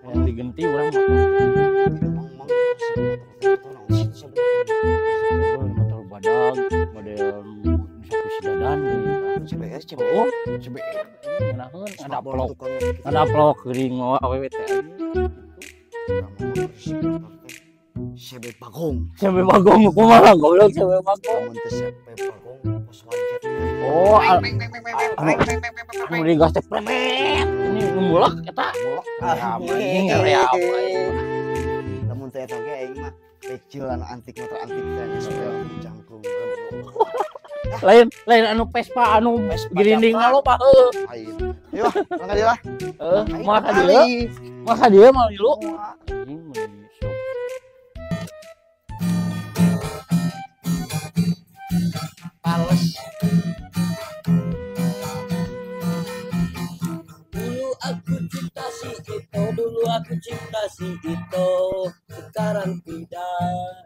Yang digenti urang motor badag model dadan CBS oh CBR ngeunaheun ngadaplok geuring awewe teh CB Bagong. CB Bagong kumaha goblok CB Bagong. Mun teh CB Bagong pos wanjet. Oh, anu digas teh premet. Ini mulak eta. Mulak. Anjing area apa. Lamun teh eta ge aing mah kecilan antik motor antik teh supaya jangkung. Lain lain anu Vespa anu girinding loba heuh. Lain. Ayo, mangga dieu lah. Heuh, mangga dieu. Mangga dieu mah milu. Pales. Dulu aku cinta si itu, dulu aku cinta si itu, sekarang tidak.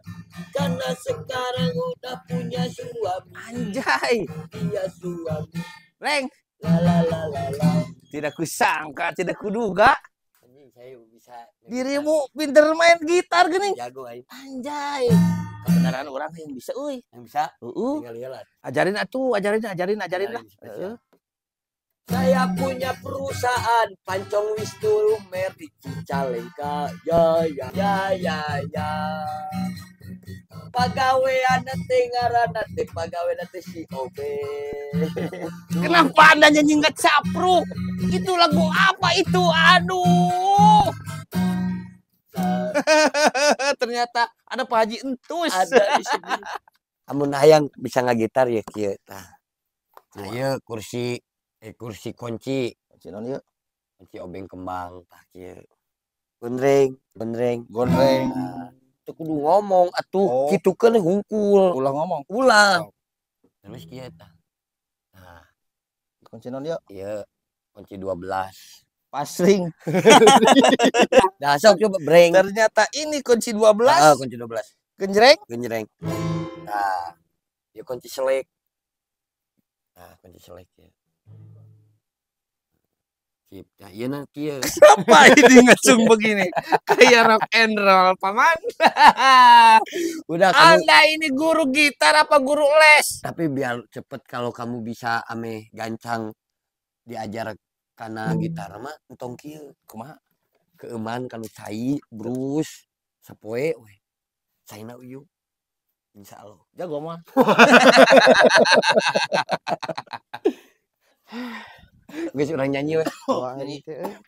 Karena sekarang udah punya suami. Anjay. Dia suami. Reng. La la la la la. Tidak kusangka, tidak kuduga. Anjing, saya bisa. Dirimu pinter main gitar gini. Jago aing. Anjay. Kebenaran orang yang bisa euy. Yang bisa? Heeh. Tinggal lihat. Ajarin atuh, ajarin ajarin lah. Heeh. Saya punya perusahaan pancong wisnu lumer di Cicalengka. Ya ya ya ya ya. Pagawean teh ngaranna teh pagawean teh si Obe. Kenapa Anda nyanyi nggak capruk? Itu lagu apa itu? Aduh. Ternyata ada Pak Haji Entus. Ada di sini. Amun hayang bisa ngagitar ya kieu tah. Nah, ieu kursi kursi kunci. Kunci naon ieu? Kunci obeng kembang tah kieu. Gondreng, gondreng, gondreng. Teu kudu ngomong atuh, oh. Kitukeun hungkul. Ulah ngomong. Ulah. Oh. Terus kieu tah. Nah, kunci naon ieu? Ieu kunci 12. Pasring. Nah, sok coba breng. Ternyata ini kunci 12. Heeh, kunci 12. Genjreng? Genjreng. Nah, ieu kunci selek. Nah, kunci selek ya. Sip. Nah, ieu na kieu. Kenapa ini ngacung begini? Kayak rock and roll, paman. Udah kamu. Anda ini guru gitar apa guru les? Tapi biar cepet kalau kamu bisa ame gancang diajar karena gitar mah entong kieu. Kumaha? Keeman kalau cai brus sapoe we. Caina uyuh. Insyaallah. Jago mah. Geus urang nyanyi we.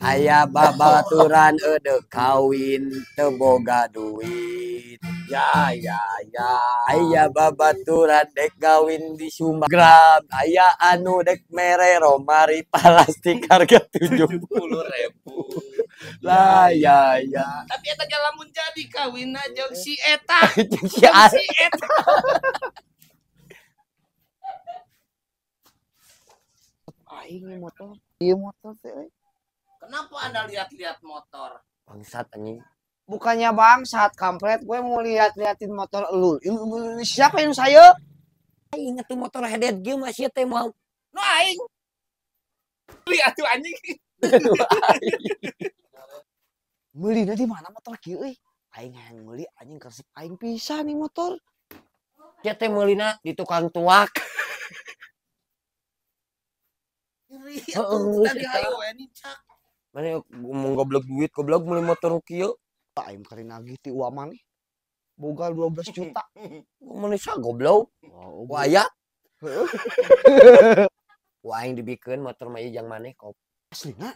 Aya babaturan eudeuh kawin teu boga duit. Ya ya ya. Aya babaturan dek kawin di Sumagrab. Aya anu dek mere romari plastik harga 70.000. Lah ya ya. Tapi eta ge lamun jadi kawinna jeung si eta. Jeung si eta. Aing motor, iya motor teh. Kenapa Anda lihat-lihat motor? Bangsat anjing. Bukannya bangsat, kampret. Gue mau lihat-liatin motor elu. Siapa yang saya? Aing tuh motor hedet ge mah sia teh mau. Nu aing. Lihat tuh anjing. Meulina di mana motor kieu euy? Aing hayang meuli anjing karesep aing pisan nih motor. Sia teh meulina di tukang tuak. Tadi ayo ini cak. Mana ngomong goblok duit, goblok beli motor kieu. Aing kari nagih ti uang maneh. Boga 12 juta. Mana sa goblok? Wah aya. Wah aing dibikeun motor mah ieu jang maneh kop. Aslina?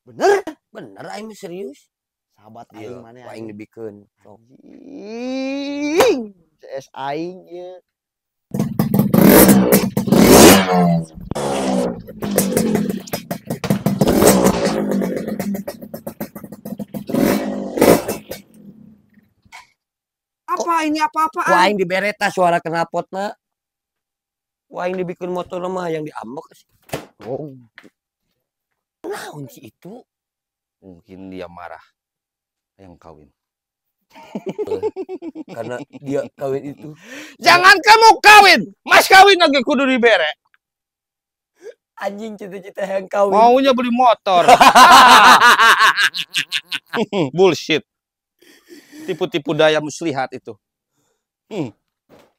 Bener? Bener aing serius. Sahabat aing maneh. Wah aing dibikeun. Sok. Anjing. CS aing ieu. Apa ini apa-apaan? Wah, aing dibereta suara knalpotna. Wah, aing dibikin motor mah yang diambek sih. Oh. Naon sih itu? Mungkin dia marah yang kawin. Karena dia kawin itu. Jangan kamu kawin, mas kawin lagi kudu dibere. Anjing cita-cita yang kawin. Maunya beli motor. Bullshit. Tipu-tipu daya muslihat itu.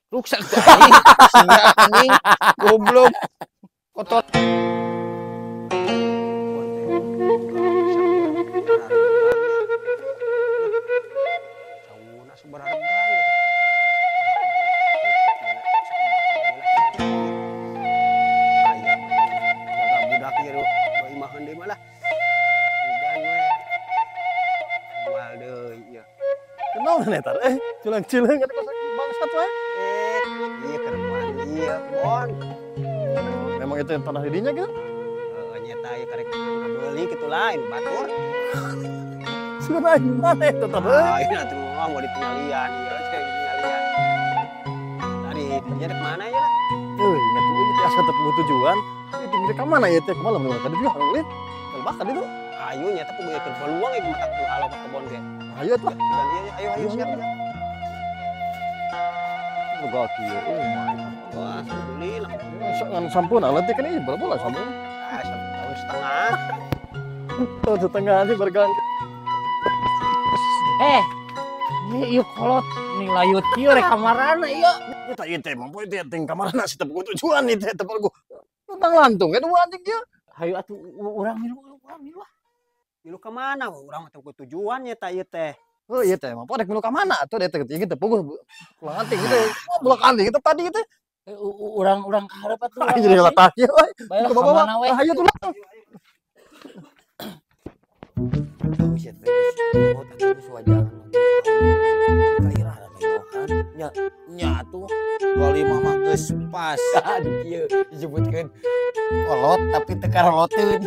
Ruksak tuh anjing. Singa anjing. Goblok. Kotor. Culang-culang ada kosak bangsat wae. Iya kereman iya bon. Memang itu yang tanah didinya gitu? Nyeta ieu karek ngabeuli kitu lain batur. Sudah aing mana eta teh? Ah, ieu atuh mah mau ditingalian ieu cek ditingalian. Tadi dinya rek mana ya lah? Euy, ingat tuh ieu teh asa teu puguh tujuan. Ieu tinggal ka mana ieu teh kumaha lamun ka dieu ulin. Telbah ka ditu. Ayo nyeta puguh keur peluang ieu mah tuh halo ka kebon ge. Ayo tuh. Ayo ayo siap. Gaki ya, oh my god. Wah, ngan sampun alat teh kan ieu berapa lah sampun? Ah, 1,5 tahun. 1,5 tahun sih bergang. Ini ieu kolot nih layut kieu rek kamarana ieu. Eta ieu teh mampu teh ting kamarana si teu tujuan ieu teh teu tentang lantung kan anjing kieu. Hayu atuh urang milu urang milu ah. Milu ka mana urang mah teu tujuan nya ta ieu teh. Oh iya teh, mampu rek milu ka mana atuh teh teh puguh pulang anting gitu. Oh, bulak anting itu tadi gitu. Urang-urang ka hareup atuh. Jadi latah ieu we. Bae ka mana we? Hayu tuh lah. Nya nya atuh 25 mah geus pas. Aduh kieu disebutkeun kolot tapi teu karoloteun.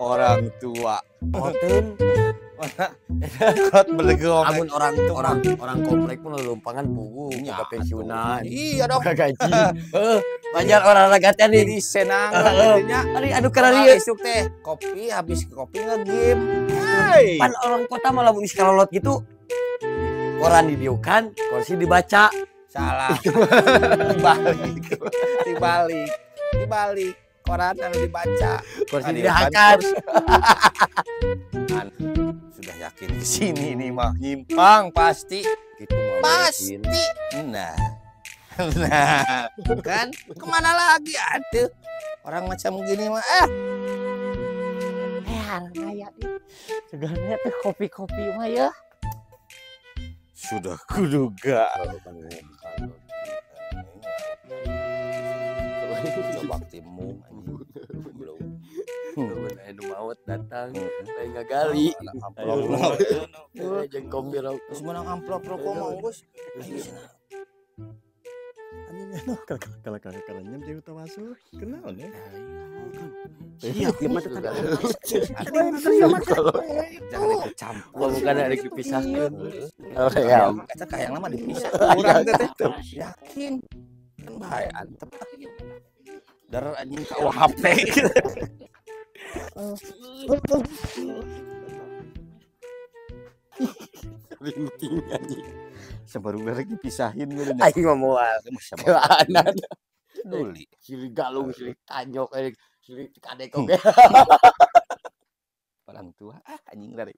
Orang tua kolot belegong. Amun orang komplek pun lelumpangan puguh boga pensiunan. Iya dong. Boga gaji. Heeh. Banyak olahraga teh di senang nya. Ari anu kararieu isuk teh kopi habis kopi nge-game. Pan orang kota malah geus kalolot gitu. Koran didiukan, kursi dibaca. Salah. Dibalik. Koran anu dibaca, kursi dihakan. Sudah yakin ke sini nih mah nyimpang pasti. Gitu mah pasti. Nah. Nah, kan kemana lagi atuh? Orang macam gini mah raya segarnya teh kopi-kopi mah ya. Sudah kuduga. Coba timu belum. Anu maut datang, lain ngagali. Amplop. Jeung kopi rokok. Terus menang amplop rokok mah geus. Anjing kalau kalau nyem jeung tawasul kenal ya. Iya, ieu mah teh tadi. Jangan ikut campur. Bukan ada dipisahkeun. Oh ya, eta kahayang mah dipisah. Urang teh yakin. Kan bahaya antep. Dar anjing KUHP. Rinting anjing. Sabaru rek dipisahin gitu. Aing mah moal. Keuanan. Duli. Silih galung, silih tanyok, silih kadek oge. Orang tua anjing rek.